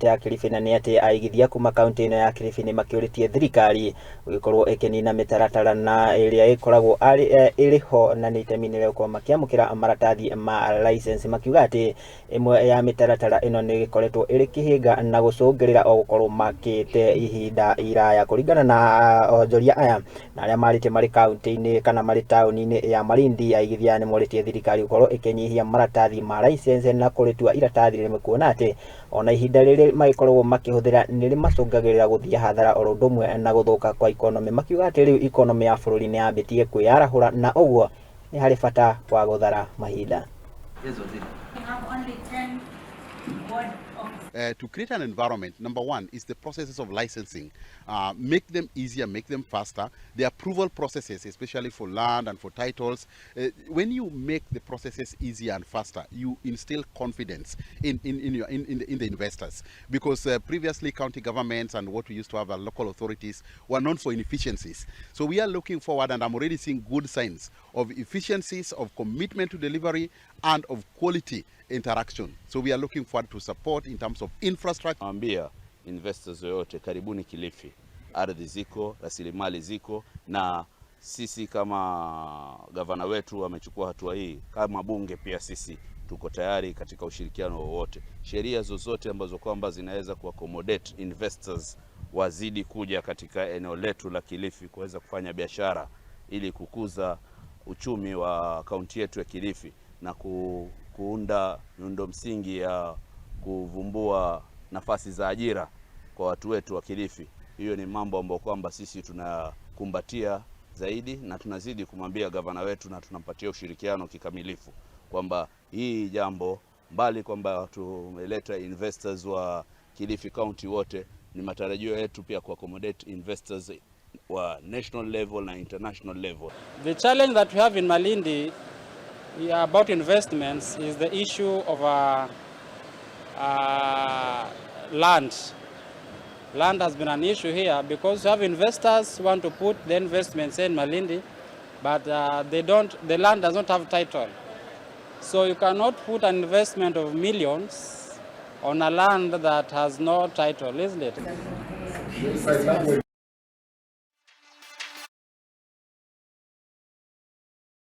Ya Kilifi na nĩ atĩ aigithia kuma kaunti ĩno ya Kilifi nĩ makĩũrĩtie thirikari gũgĩkorwo ĩkĩnina mĩtaratara na ĩrĩa ĩkoragwo ĩrĩ ho na nĩ itemi-inĩ rĩa gũkorwo makĩamũkĩra maratathi ma license, makiuga atĩ ĩmwe ya mĩtaratara ĩno nĩ ĩkoretwo ĩrĩ kĩhĩnga na gũcũngĩrĩra o gũkorwo makĩte ihinda iraya. Kũringana na onjoria aya na arĩa marĩte marĩ kaunti-inĩ kana marĩ taũni-inĩ ya Malindi, aigithia aya nĩ morĩtie thirikari gũkorwo ĩkĩnyihia maratathi ma license na kũrĩtua iratathi rĩmwe, kuona atĩ ona ihinda rĩrĩ magĩkoragwo makĩhũthĩra nĩ rĩmacũngagĩrĩra gũthiĩ hathara oro ũndũ ũmwe na gũthũka kwa ikonomĩ, makiuga atĩ rĩu ikonomĩ ya bũrũri nĩ yambĩtie kwĩyarahũra na ũguo nĩ harĩ bata wa gũthara mahinda. Yes, Waziri. We have only 10 ward officers. To create an environment, number one is the processes of licensing. Make them easier, make them faster. The approval processes, especially for land and for titles, when you make the processes easier and faster, you instill confidence in, your, in the investors. Because previously, county governments and what we used to have as local authorities were known for inefficiencies. So we are looking forward, and I'm already seeing good signs of efficiencies, of commitment to delivery, and of quality interaction. So we are looking forward to support in terms of infrastructure. Nawaambia investors yoyote, karibuni Kilifi. Ardhi ziko, rasilimali ziko, na sisi kama gavana wetu amechukua hatua hii, kama bunge pia sisi tuko tayari katika ushirikiano wowote, sheria zozote ambazo kwamba zinaweza ku accommodate investors wazidi kuja katika eneo letu la Kilifi kuweza kufanya biashara ili kukuza uchumi wa kaunti yetu ya Kilifi na kuunda miundo msingi ya kuvumbua nafasi za ajira kwa watu wetu wa Kilifi. Hiyo ni mambo ambayo kwamba sisi tunakumbatia zaidi na tunazidi kumwambia gavana wetu na tunampatia ushirikiano kikamilifu kwamba hii jambo, mbali kwamba tumeleta investors wa Kilifi County wote, ni matarajio yetu pia ku accommodate investors wa national level na international level. The challenge that we have in Malindi about investments is the issue of land. Land has been an issue here because you have investors who want to put the investments in Malindi, but they don't, the land does not have title. So you cannot put an investment of millions on a land that has no title, isn't it?